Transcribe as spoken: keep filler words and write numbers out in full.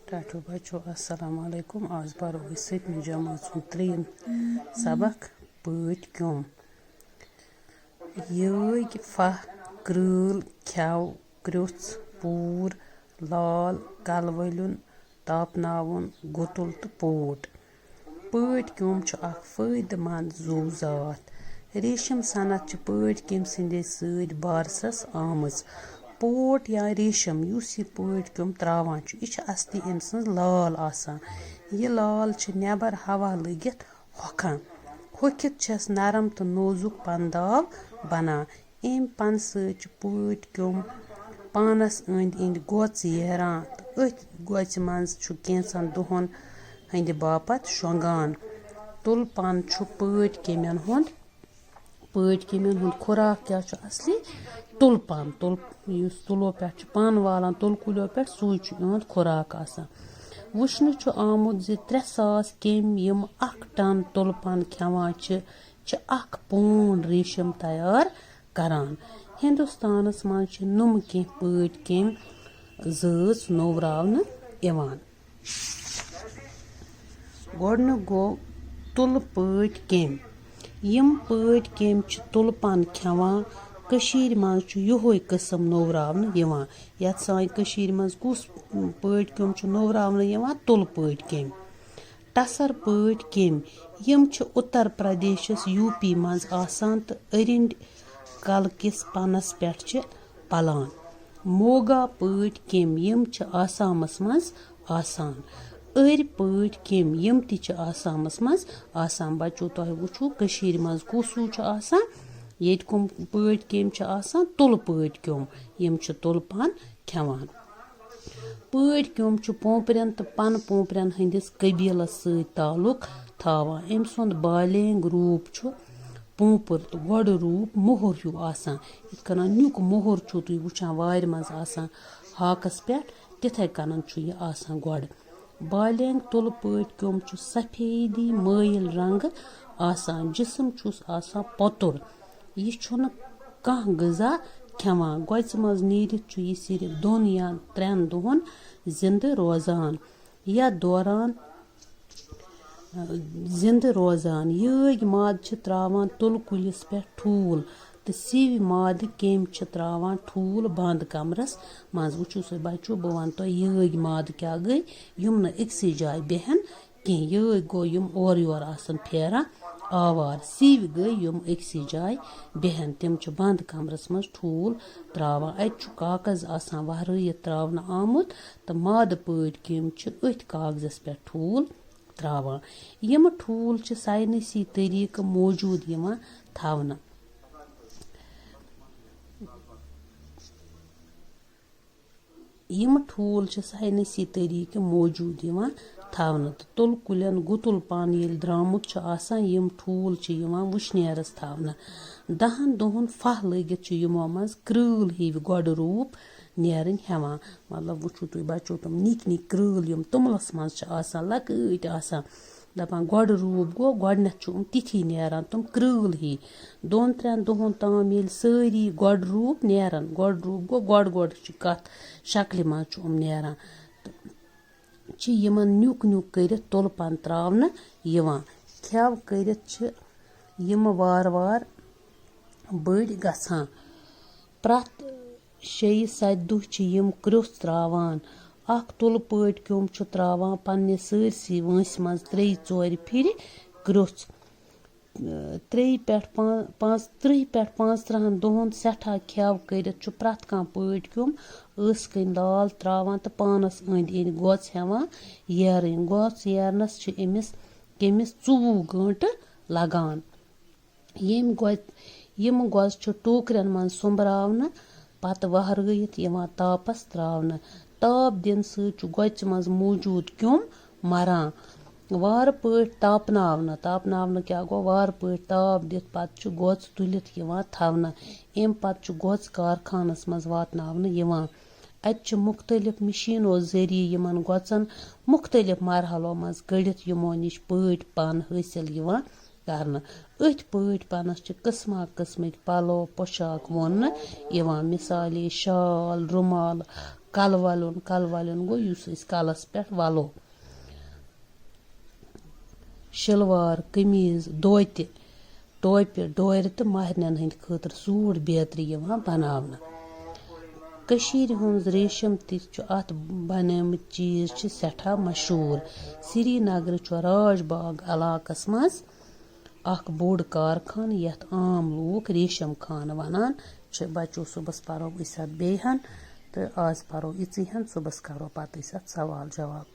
ٹاٹھو بچو، السلام علیکم۔ آز پرو أسۍ سٔتمہِ جمٲژ ہُنٛد ترٛیٚیِم سبق، پٲٹھۍ کیوٚم۔ یٲگۍ، پھاہ، کرۭل، کھٮ۪و، کرٛوٚژھ، پوٗر، لال، کلہٕ ؤلیُن، تاپناوُن، گُتُل تہٕ پوٗٹ۔ پٲٹھۍ کیوٚم چھُ اکھ فٲیدٕ مند زُو ذات۔ ریشم صنعت چھِ پٲٹھۍ کیٚمۍ سٕنٛدے سۭتۍ بارسَس آمٕژ۔ پوٹ یا ریشم، یُس یہِ پٲٹھۍ کیوٚم ترٛاوان چھُ، یہِ چھِ اصلی أمۍ سٕنٛز لال آسان۔ یہِ لال چھِ نٮ۪بر ہوا لٔگِتھ ہۄکھان۔ ہۄکھِتھ چھَس نرم تہٕ نوزُک پنداو بنان۔ اَمہِ پنہٕ سۭتۍ چھُ پٲٹھۍ کیوٚم پانَس أنٛدۍ أنٛدۍ گۄژھ ییران تہٕ أتھۍ گۄژھِ منٛز چھُ کینٛژن دۄہَن ہٕنٛدِ باپتھ شۄنٛگان۔ تُلہٕ پَن چھُ پٲٹھۍ کیٚمٮ۪ن ہُنٛد، پٲٹھۍ کیٚمٮ۪ن ہُنٛد خوراک کیٛاہ چھُ اصلی؟ تُلہٕ پَن۔ تُل، یُس تُلو پٮ۪ٹھ چھُ پَن والان، تُلہٕ کُلیو پٮ۪ٹھ، سُے چھُ یِہُنٛد خوراک آسان۔ وٕچھنہٕ چھُ آمُت زِ ترٛےٚ ساس کیٚمۍ، یِم اکھ ٹن تُلہٕ پَن کھٮ۪وان چھِ، چھِ اکھ پونڈ ریشم تیار کران۔ ہندوستانس منٛز چھِ نُمہٕ کینٛہہ پٲٹھۍ کیٚمۍ زٲژ نوٚوراونہٕ یِوان۔ گۄڈٕنیُک گوٚو تُلہٕ پٲٹھۍ کیٚمۍ۔ یِم پٲٹھۍ کیٚمۍ چھِ تُلہٕ پَن کھٮ۪وان۔ کٔشیٖرِ منٛز چھُ یِہوٚے قٕسم نوٚوراونہٕ یِوان۔ یَتھ سانہِ کٔشیٖرِ منٛز کُس پٲٹھۍ کیوٚم چھُ نوٚوراونہٕ یِوان؟ تُلہٕ پٲٹھۍ کیٚمۍ۔ ٹسر پٲٹھۍ کیٚمۍ، یِم چھِ اُتر پردیشس، یو پی، منٛز آسان تہٕ أرِنٛڈۍ کلہٕ کِس پنس پٮ۪ٹھ چھِ پلان۔ موگا پٲٹھۍ کیٚمۍ، یِم چھِ آسامس منٛز آسان۔ أرۍ پٲٹھۍ کیٚمۍ، یِم تہِ چھِ آسامس منٛز آسان۔ بچو، تۄہہِ وٕچھو کٔشیٖرِ منٛز کُس ہیوٗ چھُ آسان، ییٚتہِ کٕم پٲٹھۍ کیٚمۍ چھِ آسان؟ تُلہٕ پٲٹھۍ کیوٚم، یِم چھِ تُلہٕ پن کھٮ۪وان۔ پٲٹھۍ کیوٚم چھُ پونپرٮ۪ن تہٕ پن پونپرٮ۪ن ہٕنٛدِس قبیلس سۭتۍ تعلق تھاوان۔ أمۍ سُنٛد بالینگ روٗپ چھُ پونپر تہٕ گۄڈٕ روٗپ مُہُر ہیوٗ آسان۔ یِتھ کٔنۍ نیُک مُہُر چھُو تُہۍ وٕچھان وارِ منٛز آسان ہاکس پٮ۪ٹھ، تِتھے کٔنۍ چھُ یہِ آسان گۄڈٕ۔ بالینگ تُلہٕ پٲٹھۍ کیوٚم چھُ سفیدی مٲیِل رنٛگہٕ آسان۔ جسم چھُس آسان پۄتُر۔ یہِ چھُنہٕ کانٛہہ غذا کھٮ۪وان۔ گۄژِ منٛز نیٖرِتھ چھُ یہِ صرف دۄن یا ترٛٮ۪ن دۄہَن زِنٛدٕ روزان۔ یَتھ دوران، آ، زِنٛدٕ روزان۔ یٲگۍ مادٕ چھِ ترٛاوان تُلہٕ کُلِس پٮ۪ٹھ ٹھوٗل تہٕ سِوۍ مادٕ کیٚمۍ چھِ ترٛاوان ٹھوٗل بنٛد کمرَس منٛز۔ وٕچھِو سا بچو، بہٕ وَنہٕ تۄہہِ یٲگۍ مادٕ کیٛاہ گٔے، یِم نہٕ أکسٕے جایہِ بیٚہن کینٛہہ۔ یٲگۍ گوٚو یِم اورٕ یورٕ آسان پھیران آوار۔ سِوۍ گٔے یِم أکسٕے جایہِ بیٚہن۔ تِم چھِ بنٛد کمرَس منٛز ٹھوٗل ترٛاوان۔ اَتہِ چھُ کاغذ آسان وَہرٲیِتھ ترٛاونہٕ آمُت تہٕ مادٕ پٲٹھۍ کیٚمۍ چھِ أتھۍ کاغذَس پٮ۪ٹھ ٹھوٗل ترٛاوان۔ یِم ٹھوٗل چھِ ساینسی طریٖقہٕ موجود یِوان تھاونہٕ۔ یِم ٹھوٗل چھِ ساینسی طریٖقہٕ موجود یِوان تھاونہٕ تہٕ تُلہٕ کُلٮ۪ن گُتُل پَن ییٚلہِ درٛامُت چھُ آسان، یِم ٹھوٗل چھِ یِوان وٕشنیرَس تھاونہٕ۔ دَہَن دۄہَن پھاہ لٔگِتھ چھِ یِمو منٛز کرۭل ہِوۍ گۄڈٕ روٗپ نیرٕنۍ ہٮ۪وان۔ مطلب، وٕچھِو تُہۍ بچو، تِم نِکۍ نِکۍ کرۭل یِم توٚملَس منٛز چھِ آسان، لۄکٕٹۍ آسان، دَپان گۄڈٕ روٗپ گوٚو، گۄڈٕنٮ۪تھ چھُ یِم تِتھی نیران، تِم کرۭل ہی۔ دۄن ترٛٮ۪ن دۄہَن تام ییٚلہِ سٲری گۄڈٕ روٗپ نیران، گۄڈٕ روٗپ گوٚو، گۄڈٕ گۄڈٕ چھِ کَتھ شکلہِ منٛز چھُ یِم نیران، تہٕ چھِ یِمَن نیُک نیُک کٔرِتھ تُلہٕ پَن ترٛاونہٕ یِوان۔ کھٮ۪و کٔرِتھ چھِ یِم وارٕ وارٕ بٔڑۍ گژھان۔ پرٛٮ۪تھ شیٚیہِ ستہِ دۄہہِ چھِ یِم کرٛوٚژھ ترٛاوان۔ اکھ تُلہٕ پٲٹھۍ کیوٚم چھُ ترٛاوان پننہِ سٲرسٕے وٲنٛسہِ منٛز ترٛیٚیہِ ژورِ پھِرِ کرٛوٚژھ۔ ترٛیٚیہِ پٮ۪ٹھ پان-، پانٛژھ، ترٕٛہہِ پٮ۪ٹھ پانٛژترٕٛہَن دۄہَن سٮ۪ٹھاہ کھٮ۪و کٔرِتھ چھُ پرٛٮ۪تھ کانٛہہ پٲٹھۍ کیوٚم ٲسہٕ کٔنۍ لال ترٛاوان تہٕ پانَس أنٛدۍ أنٛدۍ گۄژھ ہٮ۪وان ییرٕنۍ۔ گۄژھ ییرنَس چھِ أمِس، کٔمِس ژوٚوُہ گٲنٛٹہٕ لگان۔ ییٚمہِ گۄژِ-، یِم گۄژٕ چھِ ٹوٗکرٮ۪ن منٛز سوٚمبراونہٕ، پتہٕ وہرٲوِتھ یِوان تاپس ترٛاونہٕ۔ تاپ دِنہٕ سۭتۍ چھُ گۄژِ منٛز موٗجوٗد کیوٚم مران۔ وارٕ پٲٹھۍ تاپناونہٕ۔ تاپناونہٕ کیٛاہ گوٚو؟ وارٕ پٲٹھۍ تاپ دِتھ پتہٕ چھُ گۄژ تُلِتھ یِوان تھاونہٕ۔ اَمہِ پتہٕ چھُ گۄژ کارخانس منٛز واتناونہٕ یِوان۔ اَتہِ چھِ مُختٔلِف مِشیٖنو ذٔریعہٕ یِمَن گۄژَن مُختٔلِف مرحلو منٛز کٔڑِتھ یِمو نِش پٲٹھۍ پَن حٲصِل یِوان کرنہٕ۔ أتھۍ پٲٹھۍ پَنَس چھِ قٕسمہ قٕسمٕکۍ پَلو پوشاک ووننہٕ یِوان، مثالے شال، رُمال، کَلہٕ وَلُن، کَلہٕ وَلُن گوٚو یُس أسۍ کَلَس پٮ۪ٹھ وَلو۔ شِلوار، قمیٖض، دھوتہِ، ٹوپہِ، ڈورِ تہٕ مہرنٮ۪ن ہٕنٛدِ خٲطرٕ سوٗٹ بیترِ یِوان بناونہٕ۔ کٔشیٖرِ ہٕنٛز ریشم تہِ چھُ اَتھ بنٲومٕتۍ چیٖز چھِ سٮ۪ٹھاہ مشہوٗر۔ سرینگرٕ چھُ راج باغ علاقس منٛز اکھ بوٚڑ کارخانہٕ یَتھ عام لوٗکھ ریشم خانہٕ وَنان چھِ۔ بچو، صُبحس پَرو أسۍ اَتھ بیٚیہِ ہن، تہٕ آز پَرو یِژٕے ہن، صُبحس کَرو پَتہٕ أسۍ اَتھ سوال جواب۔